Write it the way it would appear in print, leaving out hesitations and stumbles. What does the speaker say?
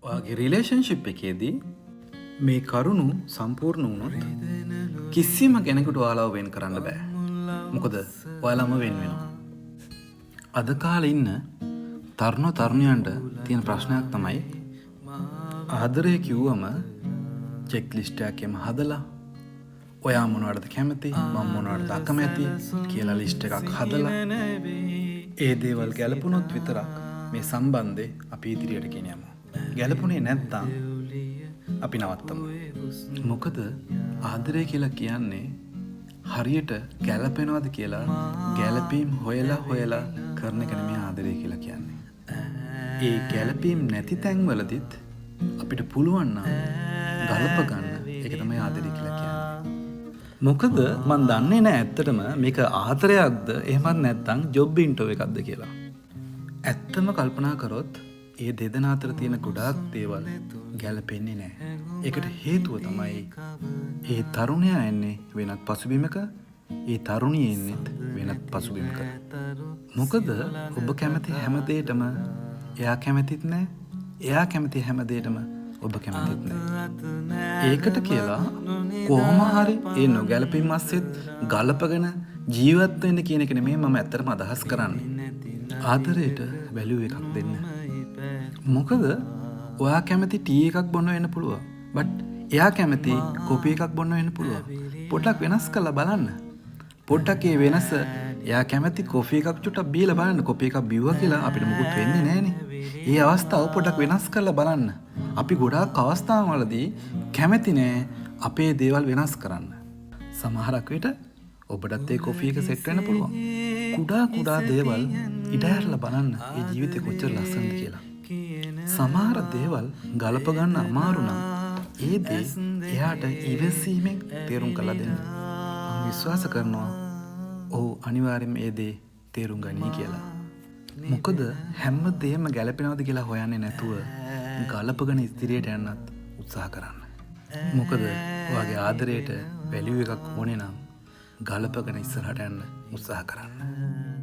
ඔයාගේ රිලේෂන්ෂිප් එකේදී මේ කරුණු සම්පූර්ණ වුණොත් කිසිම කෙනෙකුට ඔයාලව වෙන් කරන්න බෑ. මොකද ඔයාලම වෙන් වෙනවා. අද කාලේ ඉන්න තරුණ තරුණියන්ට තියෙන ප්‍රශ්නයක් තමයි ආදරය කිව්වම චෙක් ලිස්ට් එකක් එහෙම හදලා ඔයා මොනවටද කැමති, මම මොනවටද අකමැති කියලා ලිස්ට් එකක් හදලා ඒ දේවල් ගැලපුණොත් විතරක් මේ සම්බන්ධේ අපි ඉදිරියට ගෙනියමු. ගැලපුණේ නැත්තම් අපි නවත්තමු. මොකද ආදරය කියලා කියන්නේ හරියට ගැලපෙනවද කියලා ගැලපීම් හොයලා හොයලා කරන එක නෙමෙයි ආදරය කියලා කියන්නේ. ඒ ගැලපීම් නැති තැන්වලදීත් අපිට පුළුවන් නම් ගලප ගන්න, ඒක තමයි ආදරය කියලා කියන්නේ. මොකද මං දන්නේ නෑ ඇත්තටම මේක ආදරයක්ද එහෙමත් නැත්තම් ජොබ් ඉන්ටර්වයුව එකක්ද කියලා. ඇත්තම කල්පනා කරොත් ඒ දෙදෙනා අතර තියෙන ගොඩාක් දේවල් ගැලපෙන්නේ නෑ. ඒකට හේතුව තමයි ඒ තරුණයා එන්නේ වෙනත් පසුබිමක, ඒ තරුණිය එන්නේත් වෙනත් පසුබිමක. මොකද ඔබ කැමති හැම දෙයකටම එයා කැමතිත් නෑ, එයා කැමති හැම දෙයකටම ඔබ කැමතිත් නෑ. ඒකට කියලා කොහොම හරි ඒ නොගැලපීම් අස්සෙත් ගලපගෙන ජීවත් වෙන්න කියන එක නෙමෙයි මම ඇත්තටම අදහස් කරන්නේ. ආදරයට වැලියු එකක් දෙන්න. මොකද ඔයා කැමති ටී එකක් බොන්න වෙන්න පුළුවන්, බට් එයා කැමති කොපි එකක් බොන්න වෙන්න පුළුවන්. පොඩ්ඩක් වෙනස් කරලා බලන්න. පොඩ්ඩක් ඒ වෙනස, එයා කැමති කොෆි එකක් චුට්ටක් බීලා බලන්න. කොපි එකක් බිව්වා කියලා අපිට මොකුත් වෙන්නේ නෑනේ. ඒ අවස්ථාව පොඩ්ඩක් වෙනස් කරලා බලන්න. අපි ගොඩාක් අවස්ථාවලදී කැමති නෑ අපේ දේවල් වෙනස් කරන්න. සමහරක් විට ඔබටත් ඒ කොෆි එක සෙට් වෙන්න පුළුවන්. කුඩා කුඩා දේවල් ඉඩ ඇරලා බලන්න ඒ ජීවිතේ කොච්චර ලස්සනද කියලා. සමහර දේවල් ගලප ගන්න අමාරු නම් ඒ දේ එයාට ඉවසීමෙන් තේරුම් කරලා දෙන්න. මං විශ්වාස කරනවා ඔහු අනිවාර්යයෙන්ම ඒ දේ තේරුම් ගනී කියලා. මොකද හැම දෙයක්ම ගැලපෙනවද කියලා හොයන්නේ නැතුව ගලපගෙන ඉදිරියට යන්නත් උත්සාහ කරන්න. මොකද ඔයාගේ ආදරයට වැලියු එකක් ඕනේ නම් ගලපගෙන ඉස්සරහට යන්න උත්සාහ කරන්න.